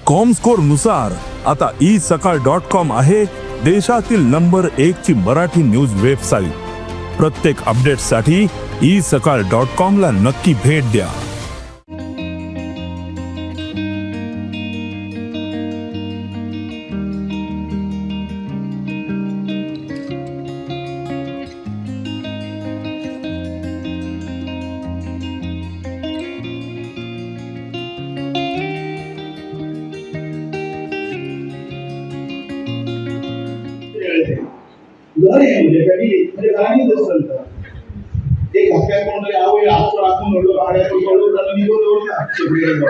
Comscore नुसार आता E सकाळ डॉट कॉम आहे देशातील नंबर एक ची मराठी न्यूज वेबसाईट. प्रत्येक अपडेटसाठी ई सकाळ डॉट कॉम ला नक्की भेट द्या. घर हे म्हणजे फॅमिली म्हणजे घरांनीच चलता. एक हप्त्यात कोणतरी आवय हात राखून व्हडलो बांगड्याचो कळो जाल्यार निघून दवरता शेगडेर.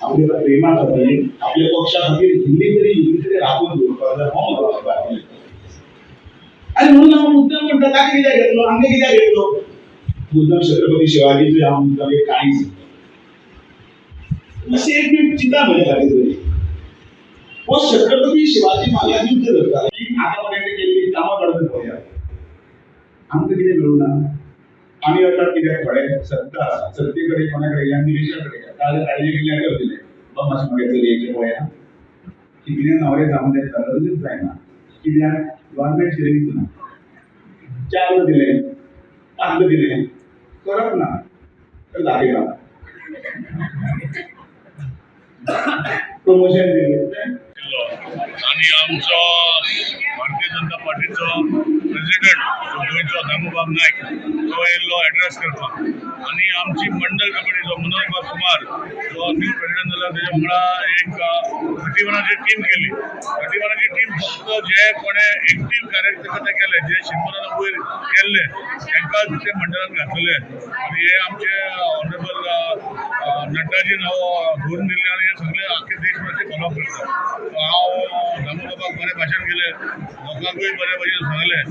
आपल्या प्रेमा खातीर, आपल्या पक्षा खातीर इल्ली तरी, इल्ली तरी राखून दवरपाक जाय, हो म्हजो अभिप्राय. आनी म्हणून हांव मुद्दम म्हणटा, ताका कित्याक घेतलो, आमकां कित्याक घेतलो? मुद्दम छत्रपती शिवाजीचो हांव मुद्दम एक काणी सांगता. मातशें एक मिनट चिंता म्हज्या खातीर तरी. हो छत्रपती शिवाजी महाराज युद्ध करताले. आतां पर्यंत केल्ली कामां काडून पळया, आमकां कितें मेळूं ना? आमी वतात कित्याक? थोडे सत्ता आसा, सत्ते कडेन. कोणा कडेन? या निलेशा कडेन. काल काडले लेटर दिलें, बाबा मातशें म्हागे चलयेचें पळया. कितले न्हवरे जावन जाता, लग्नच जायना. कित्याक? गव्हर्मेंट सर्वीस ना. चार दिलें, पांच दिलें, करप ना तर दाखयता प्रमोशन दिलें. आणि आमचो भारतीय जनता पार्टीचो प्रेसिडेंट गोंयचो दामूबाब नायक तो येयल्लो एड्रेस करपाक. आनी आमची मंडळ कमिटीचो मनोजबाब कुमार जो न्यू प्रेसिडेंट जाला, तेच्या वांगडा एक 31 वनाची टीम केली. 31 वनाची टीम फक्त जे कोणे एक्टीव कार्यकर्ते केले, जे 100 वयर केल्ले, तांकां ते मंडळान घातलेले. आनी हे आमचे ऑनरेबल नड्डाजीन हो धोरण दिल्लें आनी हे सगळे आख्खे देशभराचे फॉलोअप करता. सो हांव दामू बाबाक बरें भाशण केलें, लोकांकूय बरे भशेन सांगलें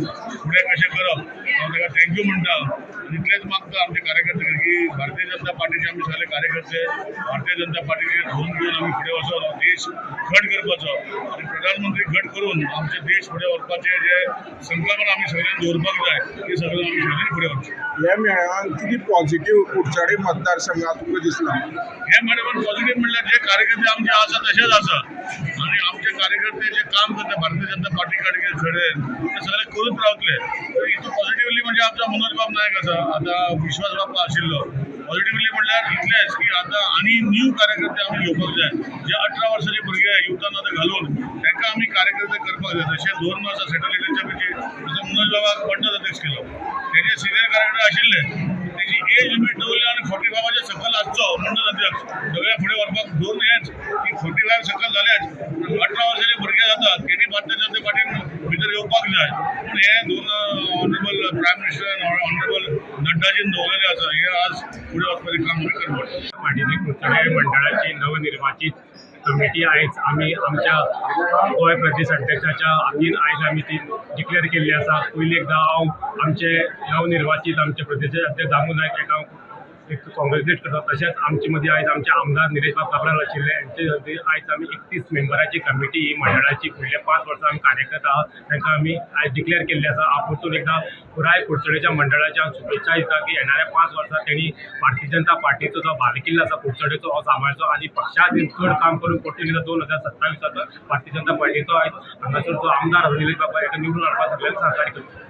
फुडें कशें करप. हांव ताका thank you म्हणटा आनी इतलेंच मागता आमचे कार्यकर्ते की भारतीय जनता पार्टीचे आमी सगळे कार्यकर्ते भारतीय जनता पार्टीचे धोरण घेवन आमी फुडें वचोन देश घट करपाचो आनी प्रधानमंत्री घट करून आमचे देश फुडें व्हरपाचे जे संकल्पना आमी सगळ्यांनी दवरपाक जाय, ती सगळ्यांनी आमी सगळ्यांनी फुडें व्हरची. ह्या मेळाव्यान कितें पॉझिटिव्ह कुडचडे मतदारसंघात तुमकां दिसलां? हे मॅडम, पॉझिटिव्ह म्हणल्यार जे कार्यकर्ते आमचे आसा तशेच आसा आनी आमचे कार्यकर्ते जे काम करता भारतीय जनता पार्टी कडेन ते सगळे करूच रावतले. तर हितून पॉझिटिव्हली म्हणजे आमचो मनोज बाब नायक आसा, आतां विश्वास बाप्पा आशिल्लो. पॉझिटिव्हली म्हणल्यार इतलेंच की आतां आनी न्यू कार्यकर्ते आमी घेवपाक जाय. जे 18 वर्साचे भुरगे युथान आतां घालून तांकां आमी कार्यकर्ते करपाक जाय. तशें धोरण आसा सॅटलायटीच्या पेची. जसो मनोज बाबाक मंडळ अध्यक्ष केलो, तेजे सिनियर कार्यकर्ते आशिल्ले, तेजी एज लिमीट दवरली आनी 45 सकल आसचो मंडळ अध्यक्ष. सगळ्या फुडें व्हरपाक धोरण हेंच की 45 सकल जाल्याच 18 वर्साचे भुरगे जातात, तेणी भारतीय जनता पार्टीन भितर येवपाक जाय. पूण हे दोन ऑनरेबल प्रायम मिनिस्टर, ऑनरेबल नड्डाजीन दवरलेले आसा, हे आज फुडें वचपाचें काम आमी करपाक. पार्टीची कुडचडे मंडळाची नवनिर्वाचित कमिटी आयज आमी आमच्या गोंय प्रदेश अध्यक्षाच्या हातीन आयज आमी ती डिक्लेअर केल्ली आसा. पयली एकदां हांव आमचे नवनिर्वाचित आमचे प्रदेश अध्यक्ष दामू नायक हाका हांव एक कॉंग्रेच्युलेट करता. तशेंच आमचे मदीं आयज आमचे आमदार निलेश बाब काब्राल आशिल्ले. हेंचे खातीर आयज आमी 31 मेंबराची कमिटी ही मंडळाची फुडल्या 5 वर्सां आमी कार्यरत आहात, तांकां आमी आयज डिक्लेअर केल्ली आसा. हांव परतून एकदां पुराय कुडचडेच्या मंडळाच्या हांव शुभेच्छा दिता की येणाऱ्या 5 वर्सां तेणी भारतीय जनता पार्टीचो जो बालेकिल्लो आसा कुडचडेचो हो सांबाळचो आनी पक्षा खातीर चड काम करून परतून एकदां 2027 भारतीय जनता पार्टीचो आयज हांगासर जो आमदार आसा निलेश बाबा हाका निवडून हाडपाक सगळ्यांक सहकार्य करचें.